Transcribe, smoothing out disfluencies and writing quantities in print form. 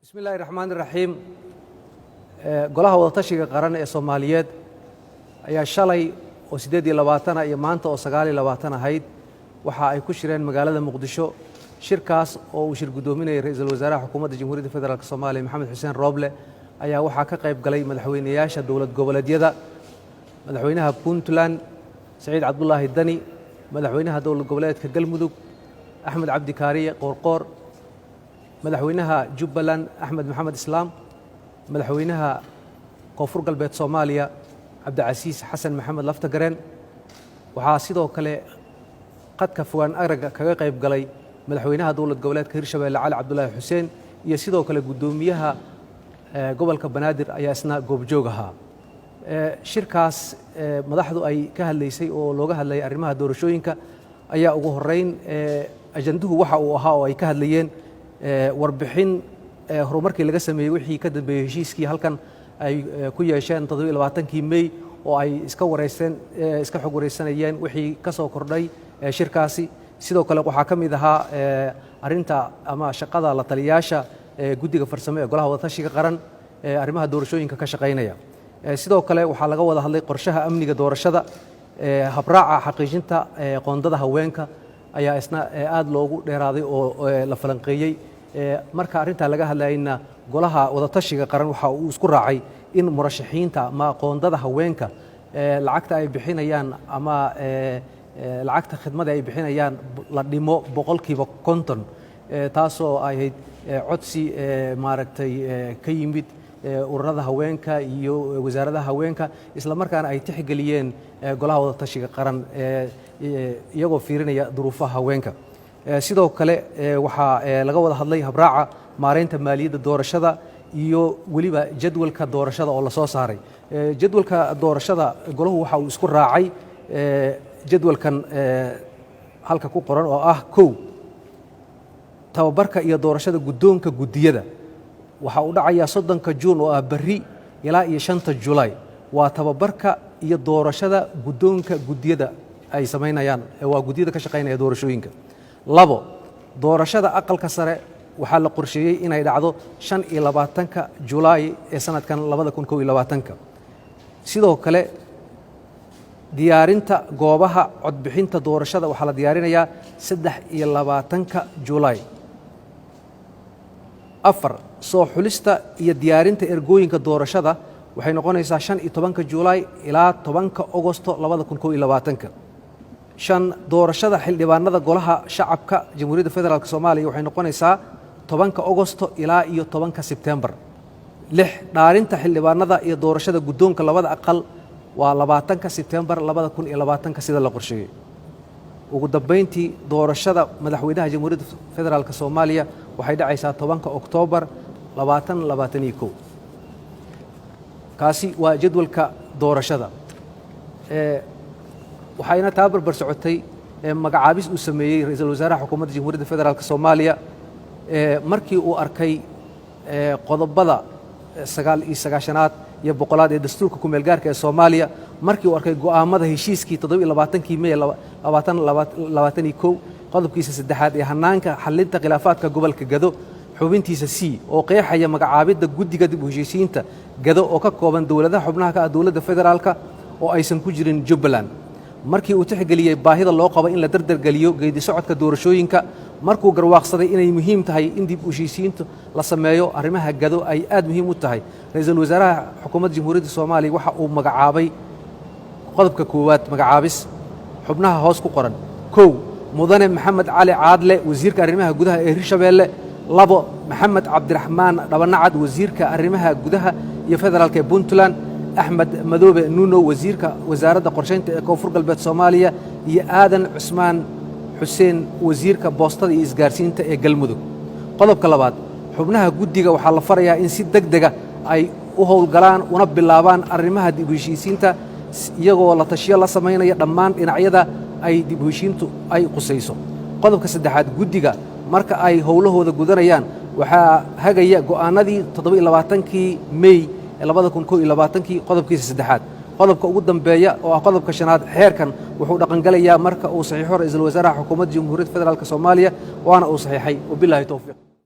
Bismi illaahi raxmaan iraxiim. Golaha Wadatashiga Qaran ee Soomaaliyeed ayaa shalay oo 28 iyo maanta oo 29 ahayd waxa ay ku shireen magaalada Muqdisho. Shirkaas oo uu shir guddoominayay Ra-iisul Wasaaraha Xukuumadda Jamhuuriyadda Federaalk Soomaaliya, Maxamed Xuseen Rooble, ayaa waxaa ka qayb galay madaxweyneyaasha dowlad goboleedyada: madaxweynaha Puntland, Saciid Cabdulaahi Dani; madaxweynaha dowlad goboleedka Galmudug, Axmed Cabdi Kaariye Qoorqoor; madaxweynaha Jubbaland, Axmed Maxamed Islaam; madaxweynaha Koonfur Galbeed Soomaaliya, Cabdicasiis Xasan Maxamed Laftagareen. Waxaa sidoo kale qadka fogaan aragga kaga qayb galay madaxweynaha dowlad goboleedka Hirshabeelle, Cali Cabdulaahi Xuseen, iyo sidoo kale guddoomiyaha gobolka Banaadir ayaa isna goobjoog ahaa. Shirkaas madaxdu ay ka hadlaysay oo looga hadlayay arrimaha doorashooyinka ayaa ugu horeyn ajanduhu waxa uu ahaa oo ay ka hadlayeen warbixin horumarkii laga sameeyey wixii ka dambeeyey heshiiskii halkan ay ku yeesheen 27-kii Mey, oo ay iska wareysteen, iska xog wareysanayeen wixii ka soo kordhay shirkaasi. Sidoo kale waxaa ka mid ahaa arrinta ama shaqada la taliyaasha guddiga farsamo ee Golaha Wadatashiga Qaran ee arrimaha doorashooyinka ka shaqaynaya. Sidoo kale waxaa laga wada hadlay qorshaha amniga doorashada. Habraaca xaqiijinta qoondada haweenka ayaa isna aad loogu dheeraaday oo la falanqeeyey. Marka arrintaa laga hadlayna, Golaha Wadatashiga Qaran waxa uu isku raacay in murashaxiinta ama qoondada haweenka lacagta ay bixinayaan ama lacagta khidmada ay bixinayaan la dhimo 50%, taasoo ahayd codsi maaragtay ka yimid ururada haweenka iyo wasaaradaha haweenka, isla markaana ay tixgeliyeen Golaha Wadatashiga Qaran iyagoo fiirinaya duruufaha haweenka. Sidoo kale waxaa laga wada hadlay habraaca maareynta maaliyadda doorashada iyo weliba jadwalka doorashada oo lasoo saaray. Jadwalka doorashada golahu waxa uu isku raacay jadwalkan halka ku qoran oo ah: 1, tababarka iyo doorashada guddoonka guddiyada waxa uu dhacayaa 30-ka Juun oo ah berri ilaa iyo 5-ta Julaay. Waa tababarka iyo doorashada guddoonka guddiyada ay samaynayaan, waa guddiyada ka shaqaynaya doorashooyinka. 2, doorashada Aqalka Sare waxaa la qorsheeyey inay dhacdo 25-ka Julaay ee sanadkan 2021-ka. Sidoo kale diyaarinta goobaha codbixinta doorashada waxaa la diyaarinayaa 23-ka Julaay. 4, soo xulista iyo diyaarinta ergooyinka doorashada waxay noqonaysaa 15-ka Julaay ilaa 10-ka Ogosto 2021-ka. 5, doorashada xildhibaanada Golaha Shacabka Jamhuuriyadda Federaalk Soomaaliya waxay noqonaysaa 10-ka Ogosto ilaa iyo 10-ka Sebtembar. 6, dhaarinta xildhibaanada iyo doorashada guddoonka labada aqal waa 20-ka Sebtembar 2020-ka sida la qorsheeyey. Ugu dambayntii, doorashada madaxweynaha Jamhuuriyadda Federaalk Soomaaliya waxay dhacaysaa 10-ka Oktoobar 2021. Kaasi waa jadwalka doorashada. Waxayna taa barbar socotay magacaabis uu sameeyey Ra-iisul Wasaaraha Xukuumadda Jamhuuriyadda Federaalk Soomaaliya markii uu arkay qodobada 99-aad iyo 100-aad ee dastuurka kumeel gaarka ee Soomaaliya, markii uu arkay go'aamada heshiiskii 27-kii Mey 2021, qodobkiisa saddexaad ee hanaanka xallinta khilaafaadka gobolka Gado, xubintiisa C oo qeexaya magacaabidda guddiga dib u heshiisiinta Gado oo ka kooban dowladaha xubnaha ka ah dowladda federaalka oo aysan ku jirin Jubbaland, markii uu tixgeliyey baahida loo qabo in la dardargeliyo geedi socodka doorashooyinka, markuu garwaaqsaday inay muhiim tahay in dib u heshiisiintu la sameeyo arrimaha Gado ay aad muhiim u tahay, Ra-iisul Wasaaraha Xukuumadda Jamhuuriyadda Soomaaliya waxa uu magacaabay: qodobka koowaad, magacaabis xubnaha hoos ku qoran: 1, Mudane Maxamed Cali Caadle, wasiirka arrimaha gudaha ee Hirshabeelle; 2, Maxamed Cabdiraxmaan Dhabanacad, wasiirka arrimaha gudaha iyo federaalka ee Puntland; Axmed Madoobe Nuno, wasiirka wasaaradda qorshaynta ee Koonfur Galbeed Soomaaliya; iyo Aadan Cusmaan Xuseen, wasiirka boostada iyo isgaarsiinta ee Galmudug. Qodobka labaad, xubnaha guddiga waxaa la farayaa in si deg dega ay u howlgalaan una bilaabaan arrimaha dib u heshiisiinta, iyagoo la tashiyo la samaynaya dhammaan dhinacyada ay dib u heshiintu ay qusayso. Qodobka saddexaad, guddiga marka ay howlahooda gudanayaan waxaa hagaya go'aanadii 27-kii Mey 2021-kii, qodobkiisa saddexaad. Qodobka ugu dambeeya oo ah qodobka shanaad, xeerkan wuxuu dhaqangelayaa marka uu saxiixo Ra-iisul Wasaaraha Xukuumadda Jamhuuriyadda Federaalk Soomaaliya, waana uu saxiixay. Wabilaahi towfiiq.